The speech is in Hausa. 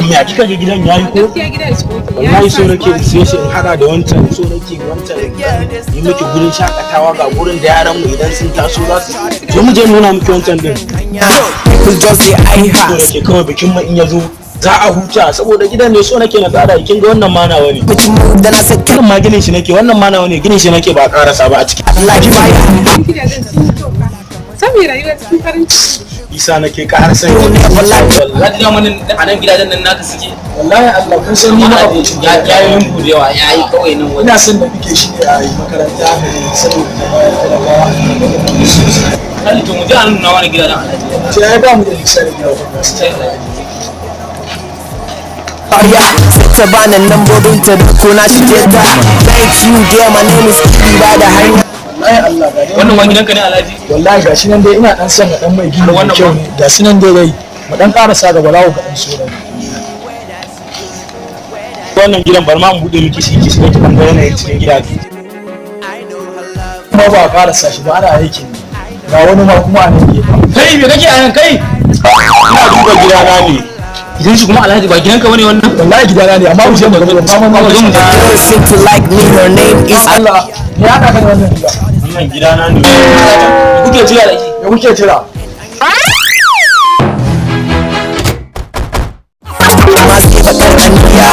Ya kika ga gidan yayi ko? Gaskiya gidan is okay. Wallahi so nake in siye shi in hada da wancan, so nake wancan yi miki gurin shakatawa, ga gurin da yaran mu idan sun taso za su zo. Mu je nuna miki wancan din. People just dey eye So her. nake kawai bikin mu in ya zo za a huta, saboda gidan ne so nake na tsara. Kin ga wannan ma nawa ne. But you move, then I said, Gidan ma ginin shi nake, wannan ma nawa ne, ginin shi nake ba a karasa ba a ciki. Like fire. Gidajen sun yi kyau fa. Saboda rayuwa cikin farin ciki. Isa nake ƙara son wallahi. Alhaji, da mun a nan gidajen nan naka suke? Wallahi Allah, kun san ni na abocin ya ya yi lungu da yawa, ya yi kawai nan wajen. Ina son da muke shi ne a yi makaranta haka ne saboda ta bayar talakawa. Alhaji, to mu je a nuna wani gidajen, Alhaji. Sai ai ba mu da nisa da gida gaskiya. Yeah, sai ta bani lambobin ta da ko na shige ta. Thank you dear, my name is Kida da hanya. Wallahi Allah, ga dai. Wannan wani gidanka ne, Alhaji? Wallahi gashi nan dai, ina dan son na dan mai gini mai Wannan kyau ma? ne, gashi nan dai dai mu dan karasa gaba, lawo ka dan so da Wannan gidan bar ma mu bude miki shi ki shiga ki dan ga yanayin cikin gida. Kuma ba a karasa shi ba, ana aikin ne. Ga wani ma kuma a nan gefen. Kai, me kake a nan kai? Ina duba gidana ne. Gidan shi kuma, Alhaji, ba gidanka bane wannan? Wallahi gidana ne, amma mu je mu ga ba ma. Zo mu je. Girl seem to like me, her name is Allah ne ya haɗa ka da wannan gida? Wannan gidana ne. Me kuke jira da shi? Me kuke jira? Masu bakar aniya.